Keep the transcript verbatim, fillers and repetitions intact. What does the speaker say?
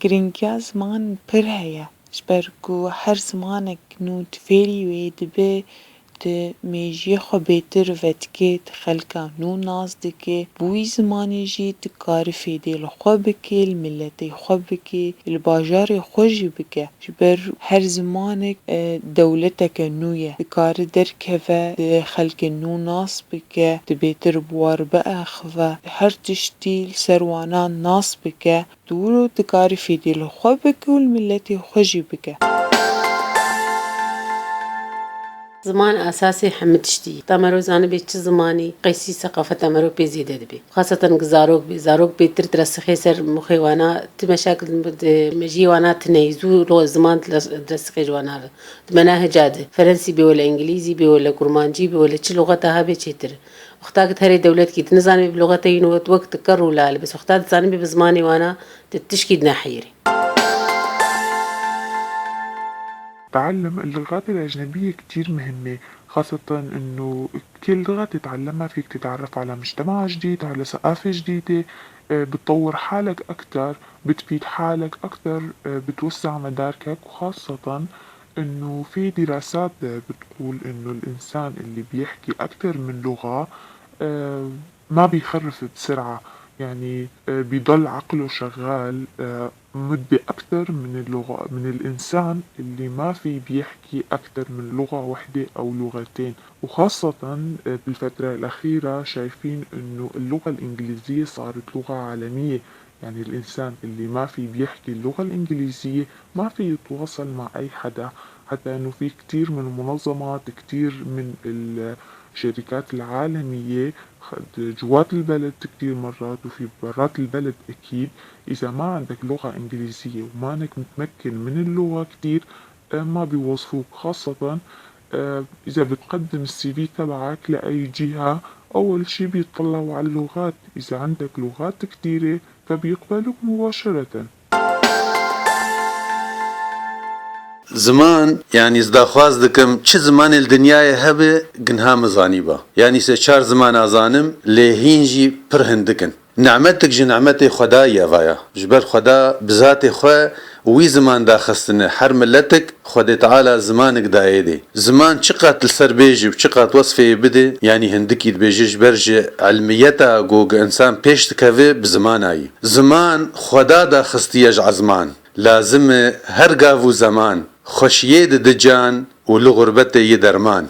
Giringiya ziman pir heye, ji ber ku her zimanek nû tu fêrî wê dibe, tu mêjiyê xwe bêtir vedikê, tu xelka nû nas dikê. Bi wî zimanê jî tu karî fêdê li xwe bikê, li miletê xwe bikê, li bajarê xwe jî bike. Ji ber her zimanek, e, dewleteke nû ye. Dikare derkeve, di xelkê nû nas bike, di bêtir bi war biaxive, her tiştî li ser wana nas bike. Tu wilo dikarî fêdî li xwe bike û li miletê xwe jî bike. Ziman esasê hemî tiştî ye. Ta mero zanibê çi zimanî, qeysî seqafeta mero pê zêde dibe. Xaseten ki zarok bê, zarok bêtir diresiqê ser muxê wana, ti meşakil di mejiyê wana tine ye, zû ro ziman diresiqê ji wana re. Di menahica de, ferensî bê wele, îngilîzî bê wele, kurmancî bê wele, çi luxeta hebe çêtir. Wexta ki herê dewletkî di nizanibê bi luxeta wî wek dike rûlal, bes wexta dizanibê bi zimanê wana di tişkî di neheyirê. تعلم اللغات الأجنبية كتير مهمة، خاصة إنه كل لغة تتعلمها فيك تتعرف على مجتمع جديد، على ثقافة جديدة، آه، بتطور حالك أكتر، بتفيد حالك أكتر، آه، بتوسع مداركك، وخاصة إنه في دراسات بتقول إنه الإنسان اللي بيحكي أكتر من لغة، آه، ما بيخرف بسرعة، يعني، آه، بيضل عقله شغال، آه، مدة أكتر من اللغة، من الإنسان اللي ما في بيحكي أكتر من لغة وحدة أو لغتين. وخاصة، آه، بالفترة الأخيرة شايفين إنه اللغة الإنجليزية صارت لغة عالمية، يعني الإنسان اللي ما في بيحكي اللغة الإنجليزية ما في يتواصل مع أي حدا، حتى إنه في كتير من المنظمات، كتير من الشركات العالمية، خ-، جوات البلد كتير مرات وفي برات البلد أكيد، إذا ما عندك لغة إنجليزية ومانك متمكن من اللغة كتير، آه، ما بيوظفوك. خاصة، آه، إذا بتقدم الCV تبعك لأي جهة، أول شي بيطلعوا على اللغات. إذا عندك لغات كتيرة، فبيقبلوك مباشرة. Ziman, yanî ez daxwaz dikim, çi zimanê li dinyayê hebe, ginha min zanîba. Yanî sê çar zimana zanim, lê hîn jî pir hindik in. Nimetik ji nimetê Xwedayî eva ya. Ji ber Xweda bi zatê xwe wî ziman daxistine. Her miletik Xwedê Teala zimanik dayê dê. Ziman çiqat li ser bêjî û çiqat wesfê yê bidê, yanî hindikî dibêje ji ber ji ilmiyeta ku gi insan pêş dikeve bi zimana yî. Ziman Xweda daxistiye ji ezman. Lazim e her gav û zeman xweşiyê dide can û li xurbetê yê derman.